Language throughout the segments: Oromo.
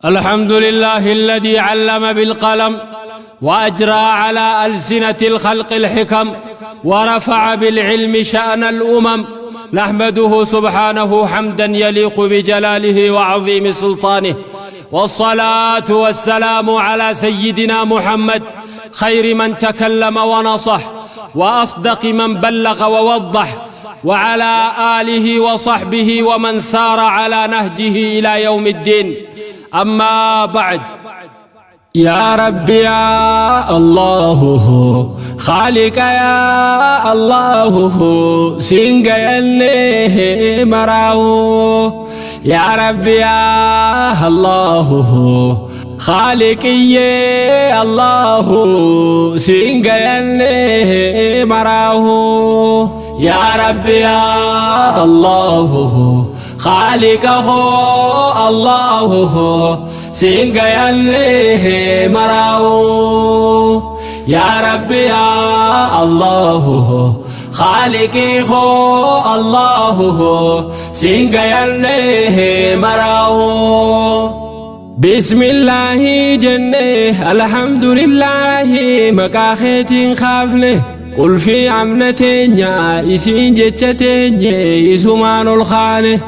الحمد لله الذي علم بالقلم وأجرى على ألسنة الخلق الحكم ورفع بالعلم شأن الأمم. نحمده سبحانه حمدا يليق بجلاله وعظيم سلطانه، والصلاة والسلام على سيدنا محمد خير من تكلم ونصح وأصدق من بلغ ووضح، وعلى آله وصحبه ومن سار على نهجه إلى يوم الدين. أما بعد، يا رب يا الله خالق يا الله سنجيني مراو، يا رب يا الله خالقي الله سنجيني مراو، يا رب يا الله خالقه الله سنجيني مراو، يا رب يا الله خالقه الله سنجيني مراو. بسم الله جنة الحمد لله مكاختين خافنه قل في عمنتين يا إسين جتتين يسومان الخانه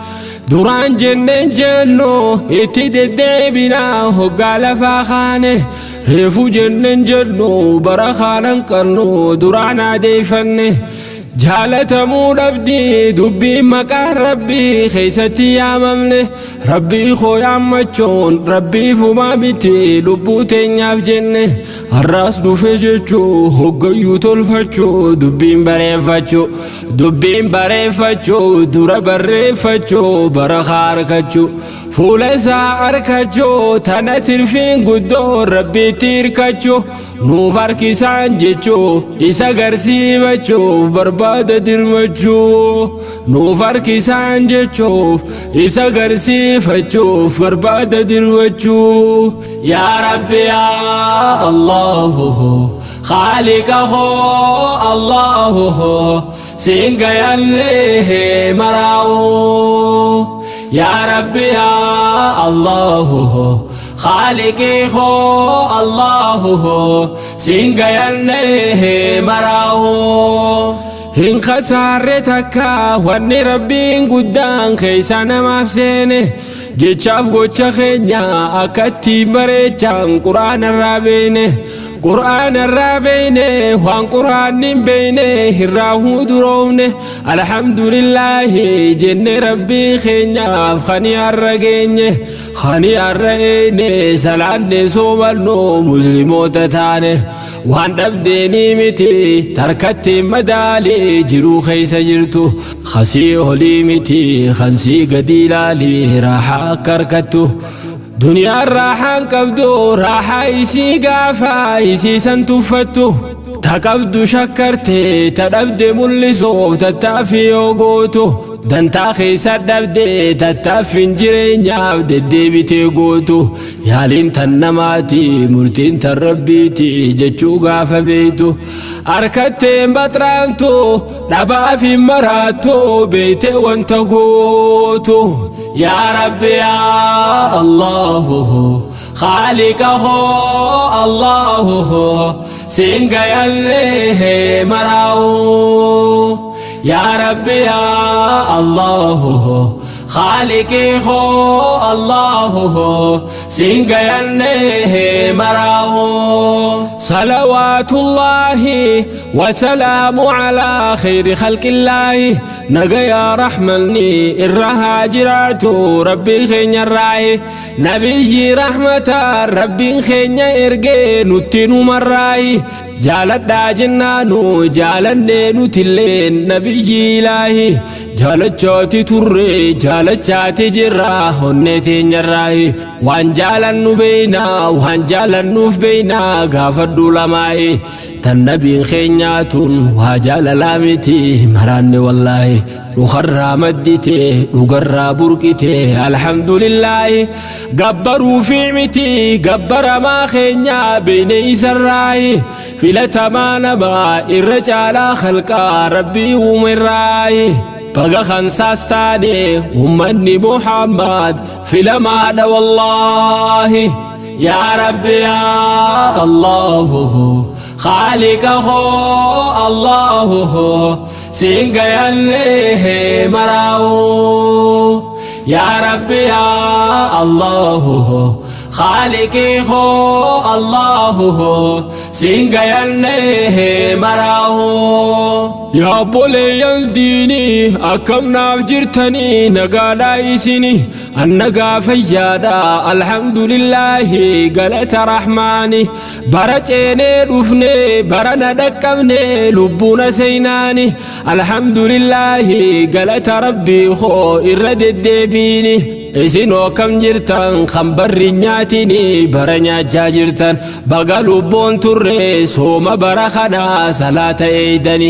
duraan jenneen jennu itti deddeebinaa hoggaa lafaa kaane reefu jenneen jennu bara kaanan qabnu duraan adeeffanne jaalatamuu dhabdii dubbiin maqaan rabbii keessatti yaamamne rabbii koo yaammachuun rabbii fumaa miti lubbuu teenyaaf jenne har'aas dhufe jechuu hoggayyuu tolfachuu dubbiin bareeffachuu dubbiin bareeffachuu dura barreeffachuu bara harkachuu fuula isaa harkachuu tana tirfiin guddoo rabbiitti hirkachuu nuuf harkisaan jechuu isa garsiifachuuf barbaada dirmachuu nuuf harkisaan jechuuf isa garsiifachuuf barbaada dirmachuu. Yaa Rabbi yaa Allahu خالقه الله سنجيني مراو، يا رب يا الله خالقه الله سنجيني مراو. Hin khasaarre takka wanni rabbiin guddaan keessa namaaf seene jechaaf gocha keenya akkatti bareechaan quraana irraa beene quraana irraa beene waan quraanni hin beene irraa huduroofne alhamdulillaahi jenne rabbii keenyaaf kani har'a geenye kani har'a eene salaanne soomannu musliimoota taane waan dhabdeenii miti tarkatti madaalii jiruu keessa jirtu khasii olii miti kansii gadi ilaalii raaxaa akka harkattu duniyaan raaxaan qabdu raaxaa isii gaafa isii san tuffattu ta qabdu shakkarte ta dhabde mul'isuuf tattaaffii yoo gootu dantaa keessa dhabde tattaaffiin jireenyaaf deddeebitee gootu yaaliin tan namaati murtiin tan rabbiiti jechuu gaafa beeytu harkatteen baxraantu dhabaaf hin maraattu beeyte wanta gootu. Yaa Rabbi yaa Allahu خالقه الله سنجيني مراو، يا رب يا الله خالقه الله سنجيني مراو. صلوات الله وسلام على خير خلق الله نجا رحمني الرهاجرات ربي خين الراي نبي رحمة ربي خين إرجع نتنو مراي جالت جنانو جالني نتلين نبي إلهي jaalachaati turre jaalachaati jirra onnee teenyarraayi waan jaalannu beeynaa waan jaalannuuf beeynaa gaafadhu lamaayi tan nabiin keenyaatun waa jaalalaa miti maraanne wallaahi dhukarraa maddite dhugarraa burqite alhamdulillaahi gabbaruu fi miti gabbaramaa keenyaa beeyne isarraayi filatamaa namaa irra caalaa khalqaa rabbii uumerraayi. Baga kansaas taane ummanni Muhammad filamaadha wallaahi. Yaa Rabbi yaa Allahu Khaaliqa koo Allahu siin gayallee maraa'u. Yaa Rabbi yaa Allahu Khaaliqii koo Allahu siin gayallee maraa'u. Yaa obboleeyyan diinii akkam naaf jirtanii nagaadhaa isini annagaa fayyaadha alhamdulillaahi galata rahmaani bara ceenee dhufne bara na dhaqqabne lubbuuna seenaani alhamdulillaahi galata rabbii koo irra deddeebiini. Isinoo akkam jirtan kan barri nyaatini bara nyaachaa jirtan baga lubbuun turre sooma bara kanaa salaata eeydani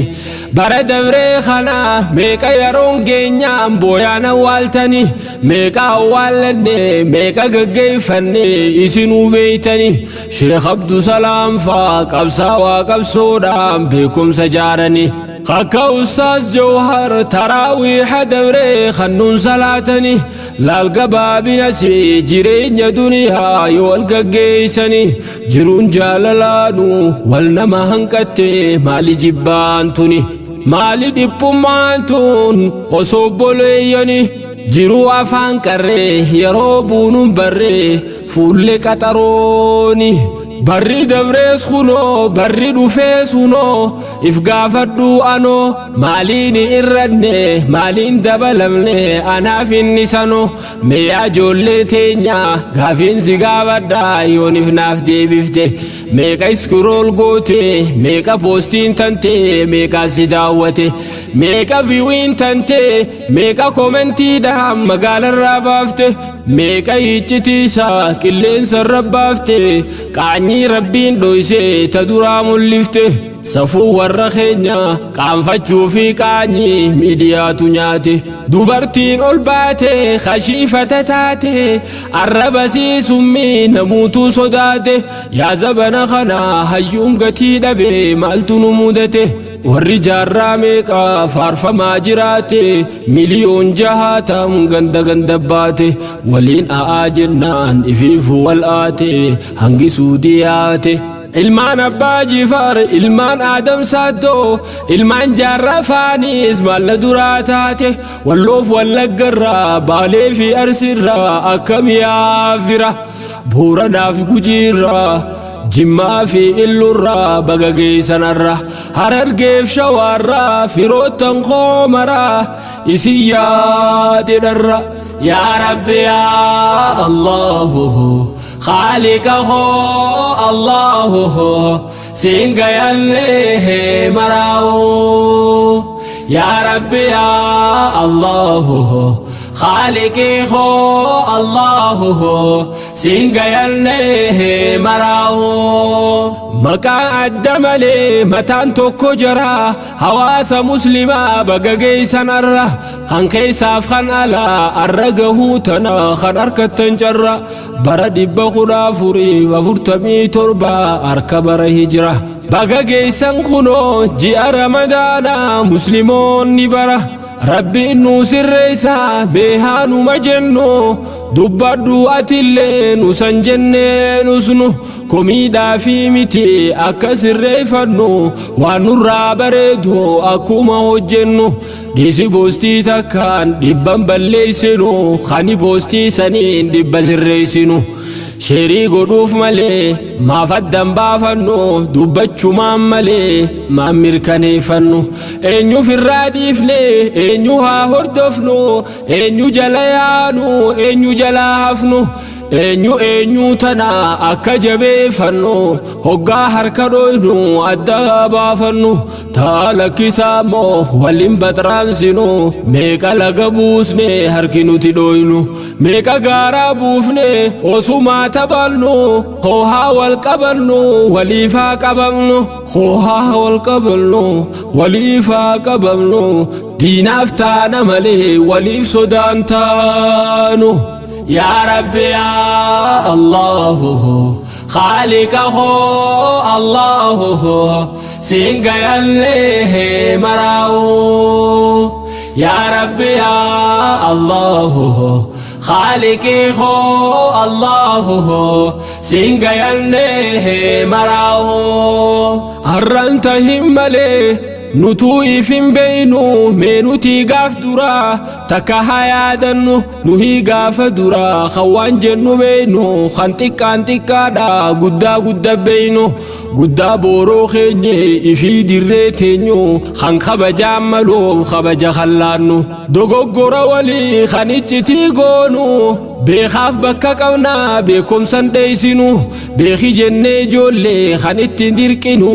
bara dabree kanaa meeqa yeroon geenyaan booyaan awwaaltani meeqa awwaallanne meeqa gaggeeffanne isinuu beeytani Sheekh Abdusalaam faa qabsaawaa qabsoodhaan beekumsa jaarani Akka Ustaaz Jawhar taraawiiha dabree kannuun salaatani laal gabaabinasi jireenya duniyaa yoo wal gaggeessani jiruun jaalalaanu wal nama hanqatte maali jibbaan tuni maali dhiphummaan tun osoo obboleeyyani jiruu afaan qarree yeroo buunuun barree fuullee qaxarooni. Barri dabrees kunoo barri dhufees kunoo if gaafadhu anoo maaliin irranne maaliin dabalamne anaaf inni sanoo mee ijoollee teenya gaafiin si gaafadha yoonif naaf deebifte meeqa iskirool goote meeqa poostiin tante meeqa si daawwate meeqa viiwiin tante meeqa koomentiidhaan magaalarraa baafte meeqa iccitiisaa qilleensarra baafte qaanyii rabbiin dhoysee ta duraa mul'ifte safuu warra keenya qaanfachuu fi qaanyii miidiyaatu nyaate dubartiin ol baate kashiifata taate arraba summii namuutu sodaate yaa zabana kana hayyuun gatii dhabe maaltu nu mudate warri jaarraa meeqa faarfamaa jiraate miliyoon jahaatam ganda ganda baate waliin a'aa jennaan ifiifu wal aate hangisuu diyaate. Ilmaan abbaa jifaar ilmaan aadam saaddoo ilmaan jaarraa faanis maalla duraa taate walloof wallaggarraa baalee fi arsiirraa akkam yaafira booranaaf gujiirraa jimmaa fi illurraa baga geessanarra harargeef shawaarraa firoottan koomaraa isin yaadedharra. Yaa Rabbi yaa Allahu Khaaliqa koo Allahu siin gayallee maraa'u. Yaa Rabbi yaa Allahu Khaaliqii koo Allahu siin gayallee maraa'u. Maqaa adda malee mataan tokko jara hawaasa muslimaa baga geessanarra kan keessaaf kan alaa arra gahuu tana kan harkattan carra bara 1447 harka bara hijira baga geessan kunoo ji'a ramadaanaa musliimoonni bara rabbiin nu sirreessa beehaanuma jennu dubbadhu atillee nu san jennee nusnu komiidhaa fi miti akka sirreeffannu waan nurraa bareedu akkuma hojjennu dhiisi boostii takkaan dhibban balleessinu kani boostii saniin dhibba sirreessinu. Sheerii godhuuf malee maaf addan baafannu dubbachumaan malee maan mirkaneeffannu eenyuuf irraa dhiifne eenyu haa hordofnu eenyu jala yaanu eenyu jala hafnu eenyu eenyu tana akka jabeeffannu hoggaa harka dhoynu adda baafannu taa lakkisaa immoo waliin baxraansinu meeqa laga buusne harki nuti dhoynu meeqa gaaraa buufne osumaa taphannu hoohaa wal qabannu waliifaa qabamnu hoohaa wal qabannu waliifaa qabamnu diinaaf taana malee waliif sodaan taanu. Yaa Rabbi yaa Allahu Khaaliqa koo Allahu siin gayallee maraa'u. Yaa Rabbi yaa Allahu Khaaliqii koo Allahu siin gayannee maraahu. Har'aan tahin malee nutuu if hin beeynu, mee nutii gaaf duraa takka haa yaadannu. Nuhii gaafa duraa kan waan jennu beeynu, kan xiqqaan xiqqaadha guddaa guddaa beeynu, guddaa booroo keenye ifii dirree teenyu, kan kabajaan maluuf kabaja kallaannu, dogoggora walii kan iccitii goonu, beekaaf bakka qabnaa beekumsan dheeysinu, beeki jennee ijoollee kan ittiin dirqinu,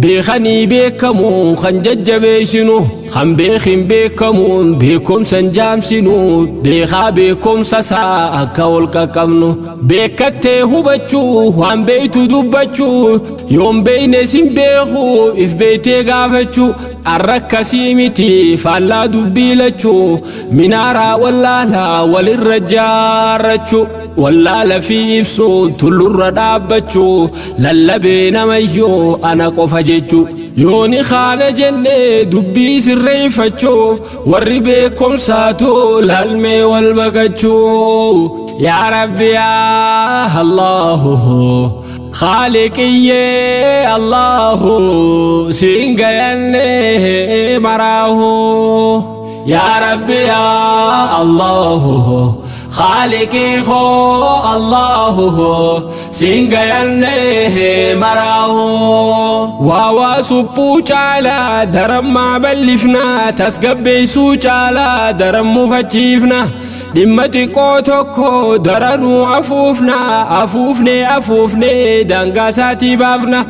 beekanii beekamu kan jajjabeessinu, kan beekin beekamuun beekumsan jaamsinu, beekaa beekumsa isaa akka ol qaqqabnu, beekattee hubachuu waan beeytu dubbachuu, yoon beeyne sin beeku if beeytee gaafachuu. Arra akkasii miti, faallaa dubbii lachuu minaaraa wallaalaa walirra jaarrachuu, wallaala fi ibsuu tullurra dhaabbachuu, lallabee namayyuu ana qofa jechuu. Yooni kaana jennee dubbii sirreeffachuu, warri beekumsaatu laalmee wal baqachuu. Yaa Rabbi yaa Allahu Khaaliqiyyee Allahu siin gayannee maraahu. Yaa Rabbi yaa Allahu Khaaliqii koo Allahu siin gayannee maraahu. Waa suphuu caalaa darammaa bal'ifnaa, tasgabbeessuu caalaa daran mufachiifna, dhimma xiqqoo tokko daranuu afuufna, afuufnee afuufnee daangaa isaatii baafna.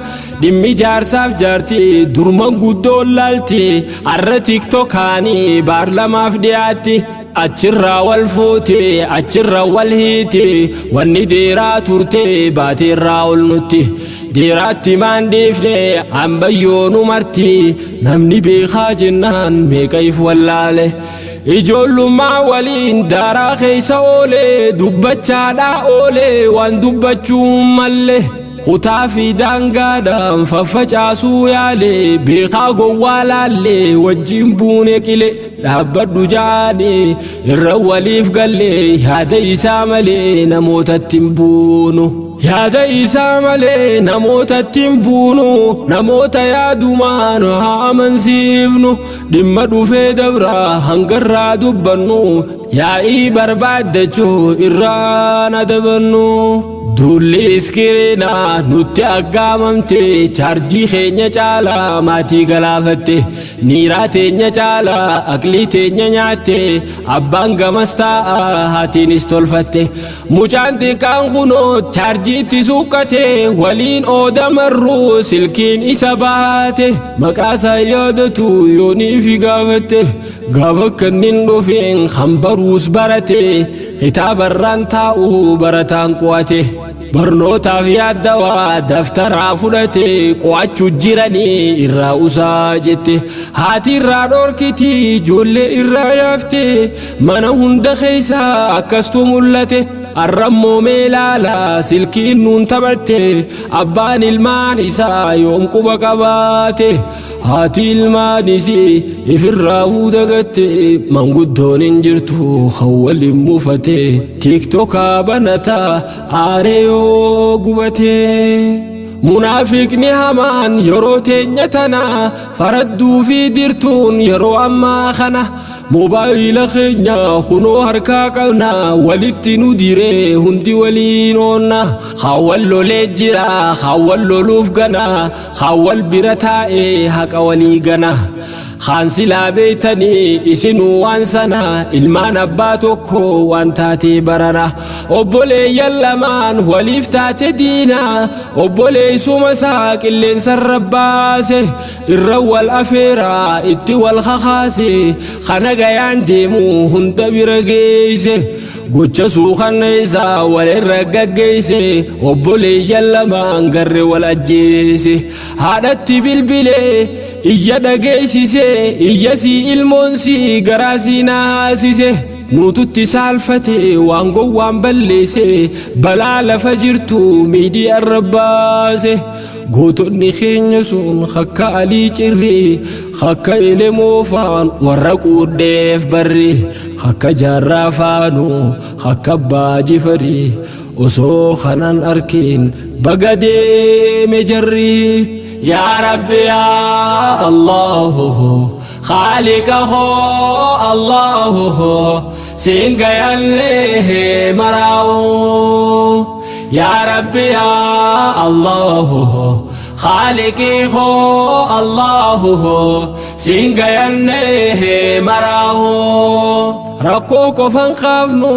Dhimmi jaarsaaf jaartii durman guddoon laalti, arra TikTokaanii baarlamaaf dhiyaatti, achirraa wal fuute achirra wal hiiti. Wanni deeraa turte baateerraa ol nutti deeraatti maan dhiifne ambayyoonu marti. Namni beekaa jennaan meeqa if wallaale, ijoollummaa waliin daaraa keessa oolee dubbachaadhaa oolee waan dubbachuu malle, kutaa fi daangaadhaan faffacaasuu yaale, beekaa gowwaa laallee wajjin buune qile dhaabbadhu jaanii irra waliif gallee, yaada isaa malee namootatti hin buunu. Yaada isaa malee namootatti hin buunu, namoota yaadumaan haa amansiifnu. Dhimma dhufee dabraa hangarraa dubbannu, yaa'ii barbaaddachuu irraan adabannu. Duulli iskiriinaa nutti aggaamamte, chaarjii keenya caalaa maatii galaafatte, niiraa teenya caalaa aqlii teenya nyaatte. Abbaan gamas taa'a, haatiinis tolfatte, mucaan xiqqaan kunoo chaarjiitti suuqqate, waliin oodamarruu silkiin isa baate, maqaasaa yaadatu yoonii fi gaafatte. Gaafa kannin dhufeen hambaruus barate, kitaabarraan taa'u barataan qo'ate, barnootaaf yaaddawaa daftaraa fudhate, qo'achuu jiranii irraa usaa jette. Haati irraa dhorkiti, ijoollee irraa yaafte, mana hunda keessaa akkastu mul'ate. Arrammoo meelaala silkiin nuun taphatte, abbaan ilmaan isaa yoom quba qabaate, haati ilmaanis ifirraa dagatte, manguddoon hin jirtu kan waliin muufate, TikTokaa banataa aaree yoo gubate. Munaafiqni hamaan yeroo teenya tana faradduu fi dirtuun yeroo ammaa kana moobaayila keenya kunoo harkaa qabna, walitti nu diree hundi waliin oonna. Haawwan lolee jira, haawwan loluuf gana, haawwan bira taa'ee haqa walii gana. Haan silaa beeytanii isinuu waan sana, ilmaan abbaa tokko waan taatee barana, obboleeyyan lamaan waliif taate diina, obboleessuma isaa qilleensarra baase, irra wal afeeraa itti wal kakaase, kana gayaan deemu hunda bira geeyse, gocha suukanna isaa walirra gaggeeyse, obboleeyyan lamaan garre wal ajjeese. Haadhatti bilbilee iyya dhageessise, iyya sii ilmoon sii garaa sii naasise, nuututti saalfate waan gowwaan balleesse, balaa lafa jirtu miidiyaa irra baase. Gootonni keenya sun akka Alii Cirrii, akka Elemoo faan warra quudheef barri, akka Jaarraa faanu, akka Abbaa Jifarii, osoo kanan arkin baga deeme jarri. Yaa Rabbi yaa Allahu Khaliqa hoo Allahu siin gayallee maraa'u. Yaa Rabbi yaa Allahu Khaliqi hoo Allahu siin gayallee maraa'u. Rakkoo qofan kaafnu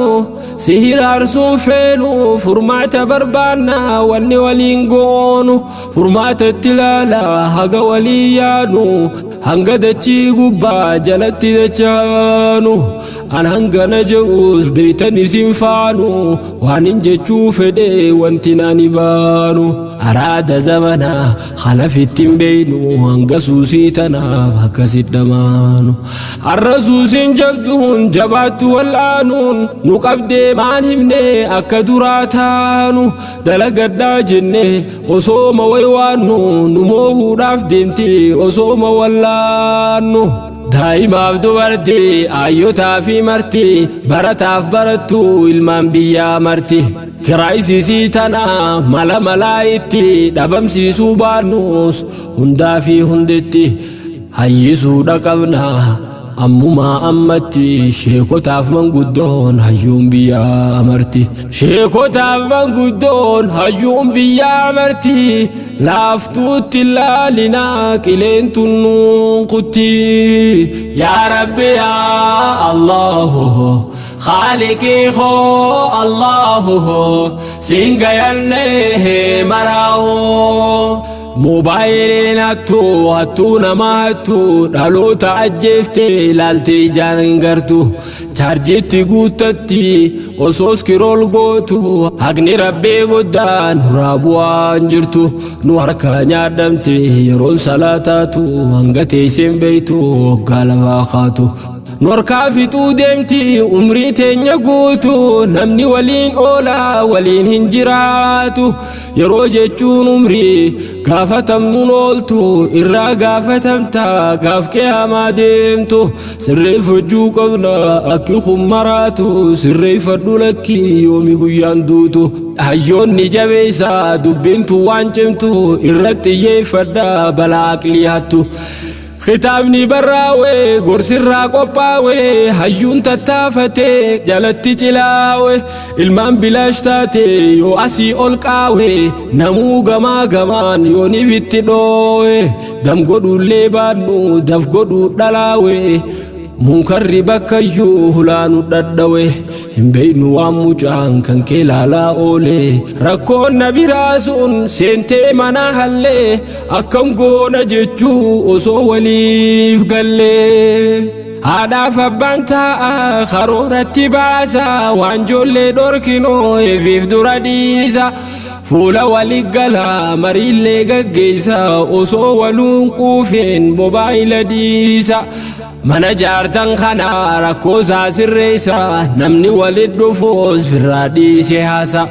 si hiraarsuun feenu, furmaata barbaanna wanni waliin goonu, furmaata itti ilaala haga walii yaanu, hanga dachii gubbaa jalatti dachaanu. An hangana je'us beeytan isin faanu, waan hin jechuu fedhe wanti nani baanu. Araada zamana kanafitti hin beeynu, hanga suusii tanaaf akkasit dhamaanu. Har'a suusiin jabduun jabaattu wal'aanuun nu qabdee maan himne akka duraa taanu, dalagadhaa jenne osooma waywaannu nu moohuudhaaf deemti osooma wallaannu. Daa'imaaf dubartii, ayyotaa fi marti, barataaf barattuu, ilmaan biyyaa marti. Kiraayisisii tana mala malaa itti dhabamsiisuu baannus hundaa fi hundetti hayyisuudha qabna. Ammumaa ammatti sheekotaaf manguddoon hayyuun biyyaa marti. Sheekotaaf manguddoon hayyuun biyyaa marti. Laaftuutti laalinaa qileen tunnuun kutti. Yaa Rabbi yaa Allahu Khaliqii hoo Allahu siin gayallee maraa'u. Moobaayiliin hattuu hattuu nama hattuu, dhaloota ajjeeftee ilaaltee ijaan hin gartu. Chaarjiitti guuttatti osoo scroll gootu, haqni rabbii guddaan nurraa bu'aan jirtu. Nu harkaa nyaadhamte yeroon salaataatu, hanga teesseen beeytu waggaa lafaa kaatu. Nu harkaa fixuu deemti umrii teenya guutu, namni waliin oolaa waliin hin jiraatu. Yeroo jechuun umrii gaafatamnuun ooltu, irraa gaafatamta gaaf qiyaamaa deemtu. Sirreeffachuu qabna akki kun maraatu, sirreeffadhu lakkii yoomi guyyaan duutu. Hayyoonni jabeessa dubbintu waan cimtu, irratti xiyyeeffadha balaa aqlii hattu. Kitaabni barraa'e gorsirraa qophaa'e, hayyuun tattaafatee jalatti cilaawe, ilmaan bilaash taate yoo asii ol qaawe, namuu gamaa gamaan yooniif itti dhoowe, dam godhuullee baannu daf godhuu dhalaawe. Munkarri bakkayyuu hulaanu dhadhawe, hin beeynu waan mucaan kan kee laalaa oole. Rakkoon na biraa sun seentee mana hallee, akkam goona jechuu osoo waliif gallee. Haadhaaf abbaan taa'a karooratti baasa, waan ijoollee dhorkinoo eefiif dura dhiisa. Fuula walii gala mariillee gaggeessa, osoo waluun quufeen mobaayila dhiisa. Mana jaartan kana rakkoo isaa sirreessa, namni walit dhufuus firraa dhiise haasa.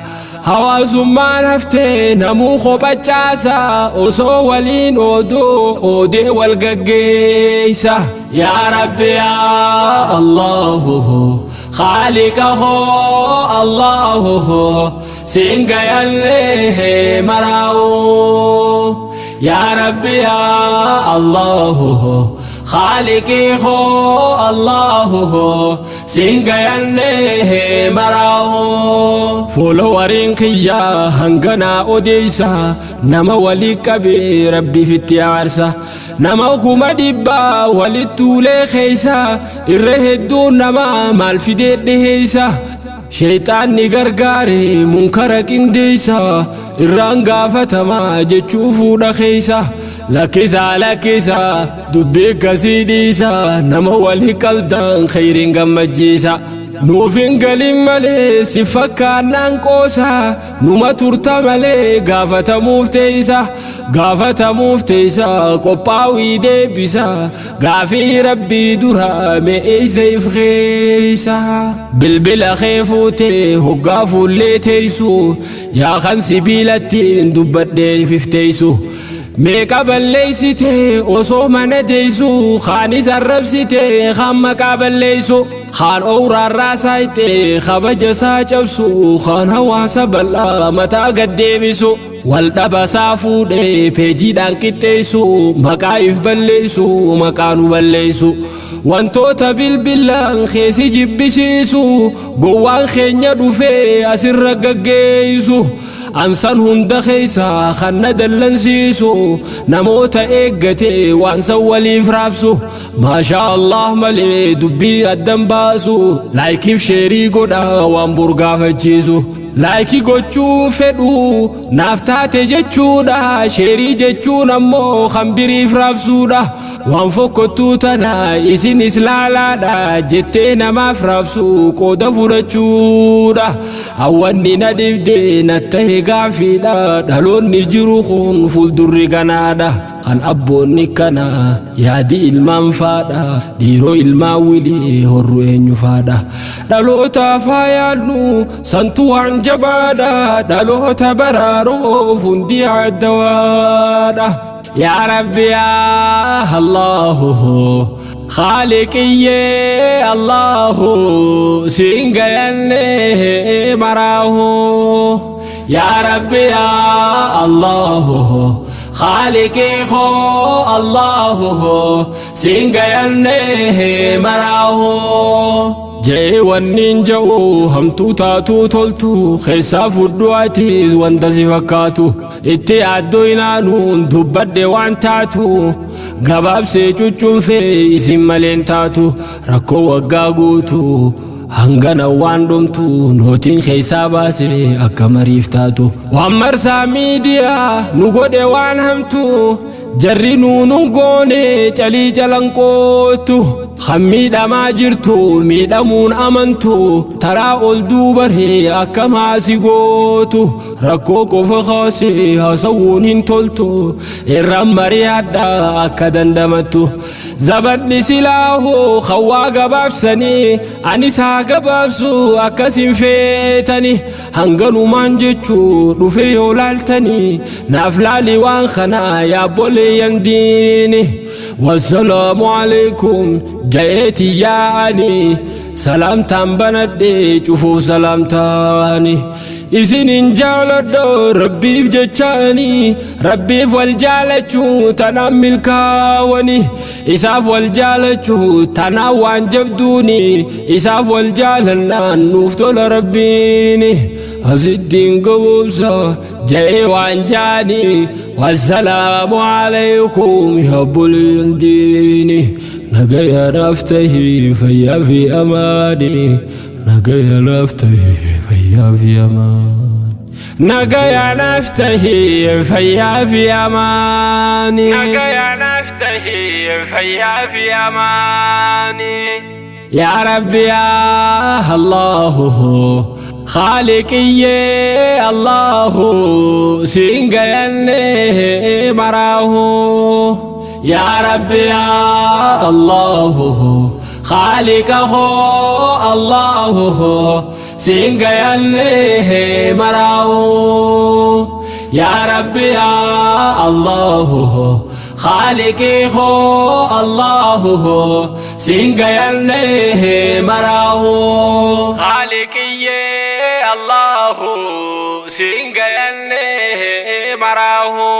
Hawaasummaan haftee namuu kophachaasa, osoo waliin ooduu oodee wal gaggeessa. Yaa Rabbi yaa Allahu Khaliqa hoo Allahu siin gayallee maraa'u. Yaa Rabbi yaa Allahu Khaliqii hoo Allahu siin gayallee maraa'u. Followeriin kiyyaa hanganaa odeessa, nama walii qabee rabbiif itti aarsa. Nama 100,000 walitti tuulee keessa, irra hedduun nama maal fidee dhiheessa. Sheexaanni gargaare munkara qindeessa, irraan gaafatamaa jechuu fuudha keessa. Lakkisaa lakkisaa dubbii akkasii dhiisa, nama walii qabdan khayriin gammachiisa. Nuuf hin galin malee si fakkaannaan qoosa, numa turta malee gaafatamuuf teessa, gaafatamuuf teessa, qophaa'ii deebisa gaafii rabbii dura me'eessa if keessa. Bilbila kee fuutee hoggaa fuullee teessu, yaa kan sibiilattiin dubbadhee ifteessu. Meeqa balleessite osoo mana teessu, kaanis arrabsite, kaan maqaa balleessu, kaan owraarraa saayite kabaja isaa cabsu, kaan hawaasa bal'aa mataa gad deebisu, wal dhabasaa fuudhee peejiidhaan qixxeessu, maqaa if balleessu, maqaa nu balleessu. Wantoota bilbilaan keessi jibbisiisu gowwaan keenya dhufee asirra gaggeessu. Ansan hunda keessa kan na dallansiisu namoota eeggate waan san waliif raabsu, maashaa Allah malee dubbii addan baasu, laayikiif sheerii godha waan burgaafachiisu. Laayikii gochuu fedhu naaf taate jechuudha, sheerii jechuun ammoo kan biriif raabsuudha. Waan fokkottuu tana isinis laalaadha jettee namaaf raabsu qooda fudhachuudha. Hawwanni na dhibde na tahe gaafiidha, dhaloonni jiru kun fuuldurri ganaadha. Kan abboonni kana yaadi ilmaan faadha, dhiiroo ilmaan wilii horru eenyu faadha. Dhaloota faayaannu santu waan jabaadha, dhaloota baraaruuf hundi addawaadha. Yaa Rabbi yaa Allahu Khaaliqiyyee Allahu siin gayanne maraahu. Yaa Rabbi yaa Allahu Khaaliqii koo Allahu siin gayanne maraahu. Jee wanniin ja'u hamtuu taatuu toltu keessaa fudhu atiis wanta si fakkaatu, itti yaaddoo inaanuun dubbadhe waan taatu gabaabsee cuccunfee isin maleen taatu. Rakkoo waggaa guutu hangana waan dhumtu nootiin keessaa baase akka mariif taatu. Waan marsaa miidiyaa nu godhe waan hamtu jarri nuunun goone calii calanqootu, kan miidhamaa jirtu miidhamuun amantu, taraa ol duubaree akka maasi gootu. Rakkoo qofa kaasee haasawuun hin toltu, irraan mari'adha akka dandamattu. Zabadni silaahoo hawaa gabaabsanii anis haa gabaabsu akkasin feetani, hanganumaan jechuu dhufe yoo laaltanii naaf laali waan kanaa yaabboleeyyan diini. Wassalaamu alaikum jayeeti yaa'ani, salaamtaan banadhe cufuuf salaamtaani. Isinin jaaladha rabbiif jechaani, rabbiif wal jaalachuu tanaan milkaawani, isaaf wal jaalachuu tanaan waan jabduuni, isaaf wal jaalannaan nuuf tola rabbiini. Asittiin gaboobsa ja'ee waan jaani. Wassalaamu alaykum yaabboleeyyan diini, nagaya naaf tahi fayyaa fi amaani, nagaya naaf tahi fayyaa fi amaani, nagaya naaf tahi fayyaa fi amaani, nagaya naaf tahi fayyaa fi amaani. Yaa Rabbi yaa Allahu Khaaliqiyyee Allahu siin gayanne maraahu. Yaa Rabbi yaa Allahu Khaaliqa koo Allahu siin gayanne maraahu. Yaa Rabbi yaa Allahu Khaaliqii koo Allahu siin gayanne maraahu. Khaaliqiyyee Allahu siin gayanne maraahu.